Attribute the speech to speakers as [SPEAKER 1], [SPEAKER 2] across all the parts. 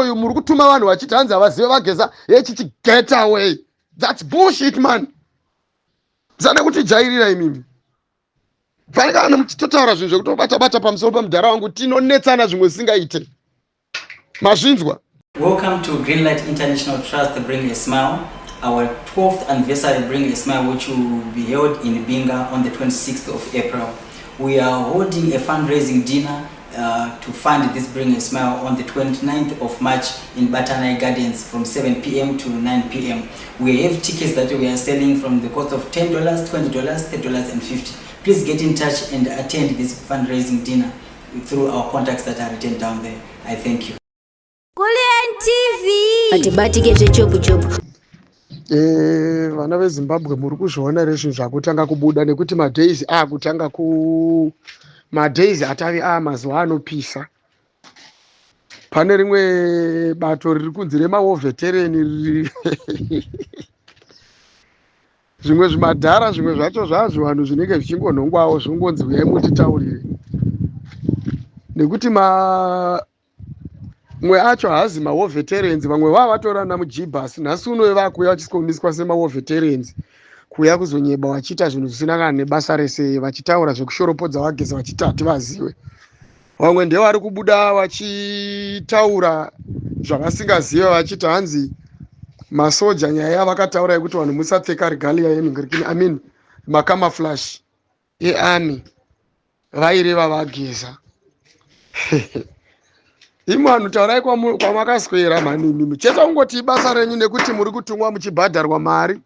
[SPEAKER 1] uyu muri kutuma vanhu vachiti hanzi havazive vaGeza yechichi. Get away, that's bullshit, man. Zana kuti jairira imimi. Fanika kana muchitotaura zvinhu zvekutobata-bata pamusoro pemudhara wangu, tinonetsana zvimwe zvisingaite. Mazvinzwa?
[SPEAKER 2] Welcome to Greenlight International Trust Bring a Smile, our 12th anniversary Bring a Smile, which will be held in Binga on the 26th of April. We are holding a fundraising dinner to fund this Bring a Smile on the 29th of March in Batanai Gardens from 7 p.m. to 9 p.m. We have tickets that we are selling from the cost of $10, $20, $30 and 50. Please get in touch and attend this fundraising dinner through our contacts that are written down there. I thank you.
[SPEAKER 3] Kulliant TV.
[SPEAKER 4] Atibatike zvechopu-chopu.
[SPEAKER 1] Vana veZimbabwe, muri kuzviona here zvinhu zvakutanga kubuda? Nekuti madays akutanga ku madays atavi mazuva anopisa. Pane rimwe bato riri kunzi remawar veteran, riri zvimwe zvimadhara, zvimwe zvacho zvazvo vanhu zvinenge zvichingonhongwawo, zvongonzi uyai mutitaurire, nekuti mamwe acho haazi mawar veterans. Vamwe vava vatorana mujibhasi. Nhasi uno vakuuya vachisikomiswa semawar veterans, kuuya kuzonyeba vachiita zvinhu zvisina kana nebasa rese, vachitaura zvekushoropodza vaGeza, vachiti hativazive. Vamwe ndevari kubuda vachitaura zvavasingazive, vachiti hanzi masoja, nyaya yavakataura yekuti vanhu musapfeka regalia yenhingirikini, I mean macamouflage earmy, vaireva vaGeza. Imi vanhu, taurai kwamakaswera manimimi. Chete kungoti ibasa renyu, nekuti muri kutumwa muchibhadharwa mari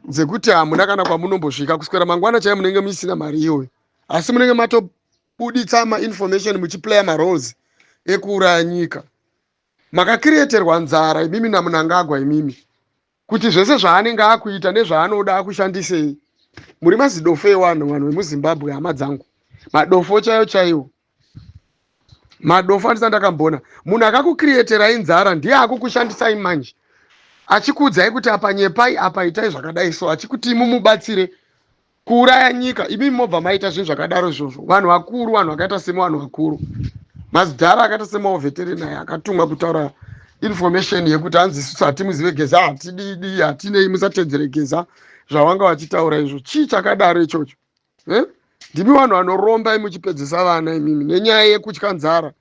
[SPEAKER 1] dzekuti hamuna kana kwamunombosvika. Kuswera mangwana chai munenge musina mari iyoyo, asi munenge matobuditsa mainformation, muchiplaya maroles ekuuraya nyika. Makacreaterwa nzara imimi naMunangagwa imimi, kuti zvese zvaanenge akuita nezvaanoda akushandisei. Muri mazidofo evanhu, vanhu vemuZimbabwe, hama dzangu, madofo chaiwo chaiwo, madofo andisati ndakamboona. Munhu akakucreaterai nzara ndiye akukushandisai manje, achikuudzai kuti apa nyepai, apa itai zvakadai, so achikuti mumubatsire kuuraya nyika. Imimi mobva maita zvinhu zvakadaro izvozvo. Vanhu vakuru, vanhu vakaita semi, vanhu vakuru, mazidhara akaita semawar veteran akatumwa kutaura information yekuti hanzi isusu hatimuzive Geza, hatididi, hatinei, musatedzere Geza zvavanga vachitaura izvo. Chii chakadaro ichocho, eh? Ndimi vanhu vanoromba muchipedzisa vana imimi nenyaya yekutya nzara.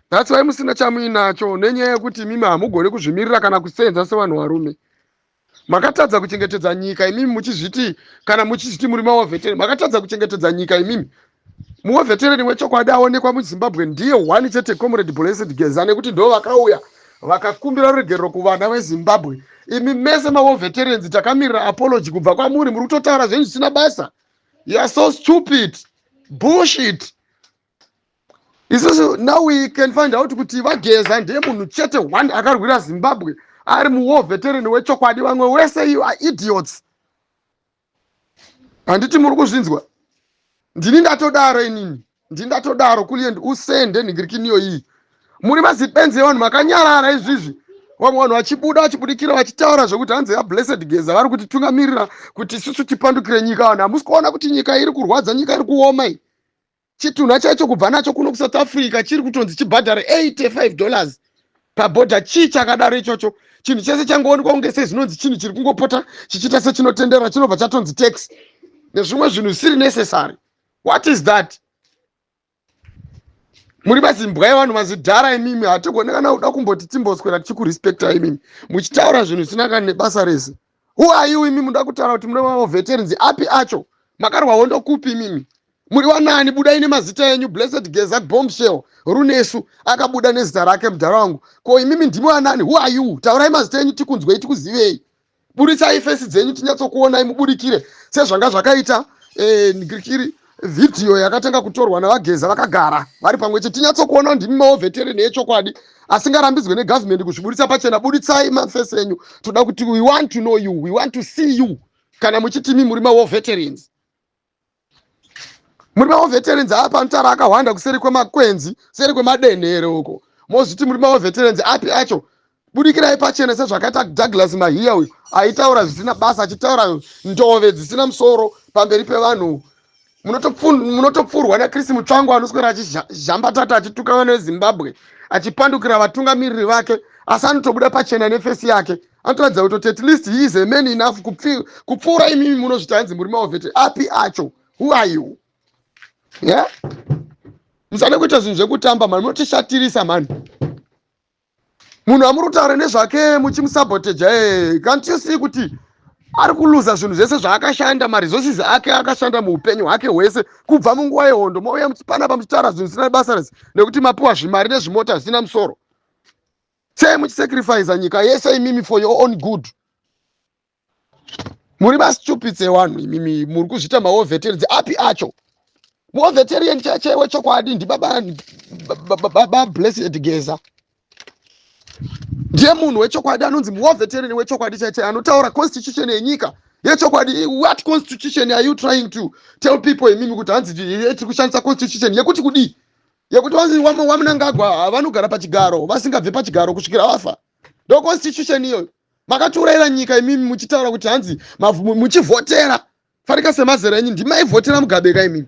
[SPEAKER 1] That's why musina chamuinacho, nenyaya yekuti imimi hamugoni kuzvimirira kana kusenza sevanhu varume. Makatadza kuchengetedza nyika imimi, muchizviti, kana muchizviti muri mawar veteran, makatadza kuchengetedza nyika imimi. Muwar veteran wechokwadi aonekwa muZimbabwe ndiye one chete, Comrade Blessed Geza, nekuti ndo vakauya vakakumbira ruregerero kuvana veZimbabwe. Imi mese mawar veterans, takamirira apology kubva kwamuri. Muri kutotaura zvenyu zvisina basa. You are so stupid, bullshit. Isusu now we can find out kuti vaGeza ndiye munhu chete one akarwira Zimbabwe, ari muwar veteran wechokwadi. Vamwe wese, you are idiots. Handiti muri kuzvinzwa? Ndini ndatodaro inini, ndini ndatodaro. Kulliant usende nhingirikiniyo iyi. Muri mazibenzi evanhu, makanyarara izvizvi. Vamwe vanhu vachibuda, vachibudikira, vachitaura zvekuti hanzi yaBlessed Geza vari kutitungamirira kuti isusu tipandukire nyika. Vanhu, hamusi kuona kuti nyika iri kurwadza, nyika iri kuoma iyi? Chitunha chacho kubva nacho kuno kuSouth Africa chiri kutonzi chibhadhare $85 pabhodha. Chii chakadaro ichocho? Chinhu chese changoonekwa kunge sezvinonzi chinhu chiri kungopota chichiita sechinotendera, chinobva chatonzi tax nezvimwe zvinhu zvisiri necessary. What is that? Muri mazimbwa evanhu, mazidhara imimi. Hatigone kana kuda kumboti timboswera tichikurespecta imimi, muchitaura zvinhu zvisina kana nebasa rese. Who are you imi? Muda kutaura kuti mune maveterans api acho? Makarwa hondo kupi imimi? Muri wanani? Budai nemazita enyu. Blessed Geza Bombshell Runesu akabuda nezita rake, mudhara wangu. Ko imimi ndimi wanani? Who are you? Taurai mazita enyu tikunzwei, tikuzivei. Buritsai face dzenyu tinyatsokuonai, mubudikire sezvanga zvakaita ngirikiri vhidhiyo yakatanga kutorwa navaGeza vakagara vari pamwe chete, tinyatsokuona ndimi mawar veteran echokwadi asingarambidzwe negavhumendi kuzviburitsa pachena. Buritsai maface enyu, toda kuti, we want to know you, we want to see you. Kana muchitimi muri mawar veterans, muri mawar veterans apa anotaura akahwanda kuseri kwemakwenzi, kuseri kwemadenhere uko, mozviti muri mawar veterans api acho? Budikirai pachena sezvakaita Douglas Mahiya uyu aitaura zvisina basa, achitaura ndove dzisina musoro pamberi pevanhu. Munotopfurwa naChris Mutsvango anoswera achizhambatata, achituka vana veZimbabwe. Achipandukira vatungamiriri vake, asi anotobuda pachena neface yake, anotoratidza kutoti at least he is a man enough kupfuura imimi munozviti hanzi muri mawar vet api acho. Who are you? Yeah, musade kuita zvinhu zvekutamba mani, munotishatirisa mani. Munhu amuri kutaura nezvake muchimusaboteja, can't you see kuti ari kuluza zvinhu zvese zvaakashanda, maresources ake akashanda muupenyu hwake hwese kubva munguva yehondo? Mauya panapa muchitaura zvinhu zvisina basa rese nekuti mapiwa zvimari nezvimota zvisina musoro. Sei muchisacrifica nyika yese imimi for your own good? Muri mastupids evanhu imimi. Muri kuzviita mawar veterans api acho? Muwar veteran chaiwe chokwadi ndibaba Blessed Geza. Ndiye munhu wechokwadi anonzi muwar veteran wechokwadi chaichai, anotaura constitution yenyika yechokwadi. What constitution are you trying to tell people imimi, kuti hanzi tiri kushandisa constitution yekuti kudii, yekuti vanzi waMunangagwa vanogara pachigaro vasingabve pachigaro kusvikira vafa? Ndo constitution iyoyo? Makatiurayira nyika imimi, muchitaura kuti hanzi muchivhotera farika semazera enyu. Ndimaivhotera Mugabeka imimi,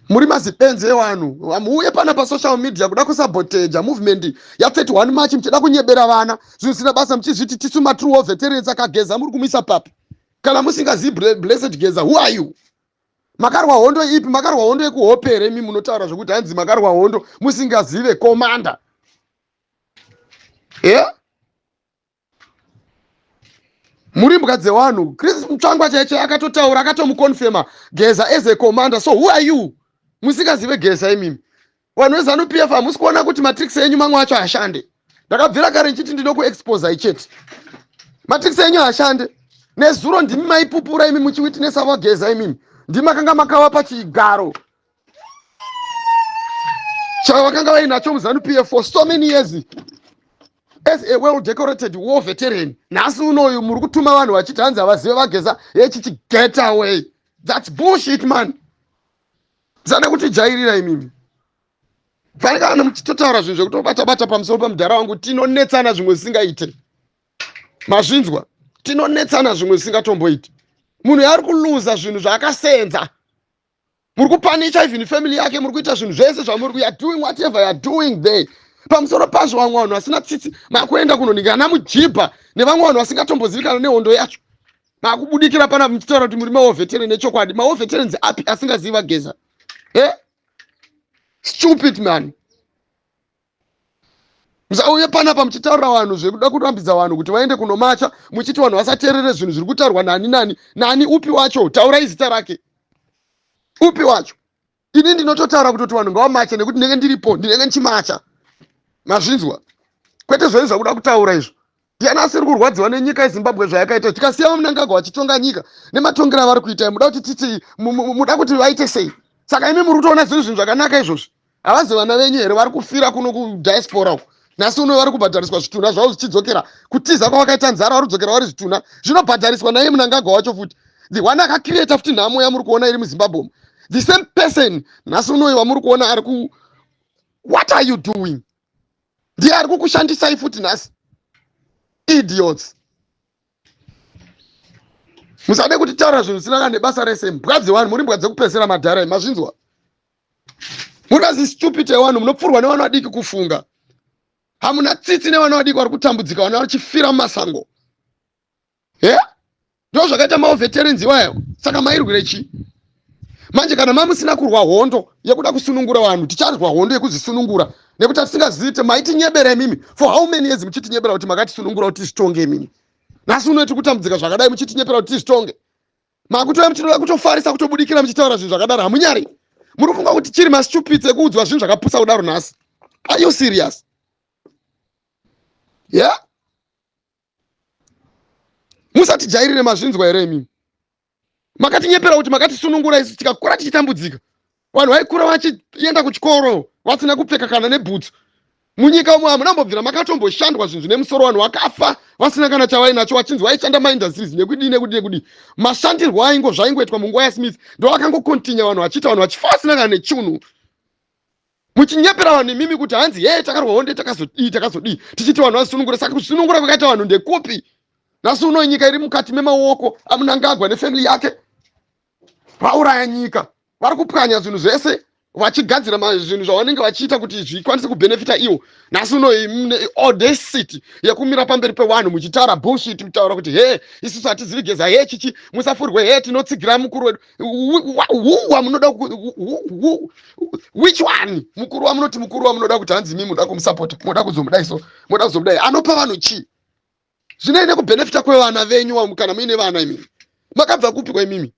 [SPEAKER 1] muri mazibenzi evanhu. Muuye pana pasocial media kuda kusaboteja movement ya31 March, muchida kunyebera vana zvinhu zvisina basa, muchizviti tisu matrue war veterans. AkaGeza muri kumuisa papi kana musingazivi Blessed Geza? Who are you? Makarwa hondo ipi? Makarwa hondo yekuhope here imi munotaura zvokuti hanzi makarwa hondo musingazive commander? Yeah? Muri mbwa dzevanhu. Chris Mutsvangwa chaicho akatotaura, akatomuconfirma Geza as a commander. So who are you musingazive Geza imimi? Vanhu veZANU PF, hamusi kuona kuti matricks enyu mamwe acho hashande? Ndakabvira kare ndichiti ndinokuexposai chete. Matricks enyu hashande. Nezuro ndimi maipupura imi muchiwitnessa vaGeza imimi. Ndimi makanga makava pachigaro chavakanga vainacho muZANU PF for so many years as a well decorated war veteran. Nhasi unoyu muri kutuma vanhu vachiti hanzi havazive vaGeza yechichi. Get away, that's bullshit, man. Zada kutijairira imimi. Fanika kana muchitotaura zvinhu zvekutobata-bata pamusoro pemudhara wangu, tinonetsana zvimwe zvisingaite. Mazvinzwa? Tinonetsana zvimwe zvisingatomboiti. Munhu yaari kuluza zvinhu zvaakasenza, muri kupanisha even family yake. Muri kuita zvinhu zvese zvamuri, you are doing whatever you are doing there. Pamusoro pazvo, vamwe vanhu vasina tsitsi makuenda kunoningana mujibha nevamwe vanhu vasingatombozivikana nehondo yacho. Makubudikira pana muchitaura kuti muri mawar veteran nechokwadi. Mawar veterans api asingazivi vaGeza? E stupid man, musauye panapa muchitaurira vanhu zvekuda kurambidza vanhu kuti vaende kunomacha, muchiti vanhu vasateerere zvinhu zviri kutaurwa nani nani nani. Upi wacho? Taurai zita rake. Upi wacho? Ini ndinototaura kutoti vanhu ngavamache nekuti ndinenge ndiripo, ndinenge ndichimacha. Mazvinzwa? Kwete zvenyu zvakuda kutaura izvo. Ndiani asiri kurwadziwa nenyika yeZimbabwe zvayakaita? Tikasiya Munangagwa vachitonga nyika nematongero avari kuita, muda kuti titi muda kuti vaite sei? Saka imi muri kutoona zviri zvinhu zvakanaka izvozvi? Havazi vana venyu here vari kufira kuno kudiaspora uku? Nhasi uno vari kubhadhariswa zvitunha zvavo zvichidzokera kutiza kwavakaita nzara. Vari kudzokera vari zvitunha zvinobhadhariswa naiye Munangagwa wacho futi, the one akacreata futi nhamo yamuri kuona iri muZimbabwe umu. The same person nhasi unoyo wamuri kuona ari ku, what are you doing, ndiye ari kukushandisai futi nhasi. Idiots, musade kutitaura zvinhu zvisina kana nebasa rese. Mbwa dzevanhu, muri mbwa dzekupedzisira madhara. Mazvinzwa? Muri mazistupid evanhu. Munopfurwa nevana vadiki kufunga. Hamuna tsitsi nevana vadiki vari kutambudzika, vana vachifira mumasango. Ye ndo zvakaita mawar veterans iwayo. Saka mairwire chii manje kana mamusina kurwa hondo yekuda kusunungura vanhu? Ticharwa hondo yekuzvisunungura nekuti hatisingazivi. Maitinyebera imimi for how many years, muchitinyebera kuti makatisunungura kuti tizvitonge imimi. Nhasi uno tiri kutambudzika zvakadai, muchitinyepera kuti tizvitonge. Makutoya muchinoda kutofarisa, kutobudikira muchitaura zvinhu zvakadaro. Hamunyari? Muri kufunga kuti chiri mastupids ekuudzwa zvinhu zvakapusa kudaro nhasi? Are you serious? Yeah, musatijairire. Mazvinzwa here imimi? Makatinyepera kuti makatisunungura, isu tikakura tichitambudzika. Vanhu vaikura vachienda kuchikoro vasina kupfeka kana nebhutsu. Munyika umo hamuna mbobvira makatomboshandwa zvinhu zvine musoro. Vanhu vakafa vasina kana chavainacho, vachinzi vaishanda maindustries nekudii nekudii nekudii. Mashandirwo aingo zvaingoitwa munguva yaSmith ndo vakangokontinya vanhu vachiita, vanhu vachifa vasina kana nechunhu, muchinyepera vanhu imimi kuti hanzi ye takarwa honde, takazodii, takazodii, tichiti vanhu vasunungure. Saka kusunungura kwakaita vanhu ndekupi? Nhasi uno nyika iri mukati memaoko aMunangagwa nefamily yake. Vauraya nyika, vari kupwanya zvinhu zvese. Vachigadzira zvinhu zvavanenge vachiita kuti zvikwanise kubhenefita iwo. Nhasi uno audacity yekumira pamberi pevanhu muchitaura bullshit, kutaura kuti he, isusu hatizivi Geza, he, chichi, musafurwe, he, tinotsigira mukuru wedu. Wamunoda, which one mukuru wamunoti, mukuru wamunoda kuti hanzi imi muda kumusapota, muda kuzomudai, so muda kuzomudai, anopa vanhu chii? Zvinei nekubhenefita kwevana venyu kana muine vana? Imimi makabva kupi kwaimimi?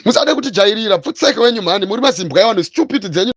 [SPEAKER 1] Musade kutijairira, pfutseke wenyu mhani, muri mazimbwa evanhu, stupid dzenyu.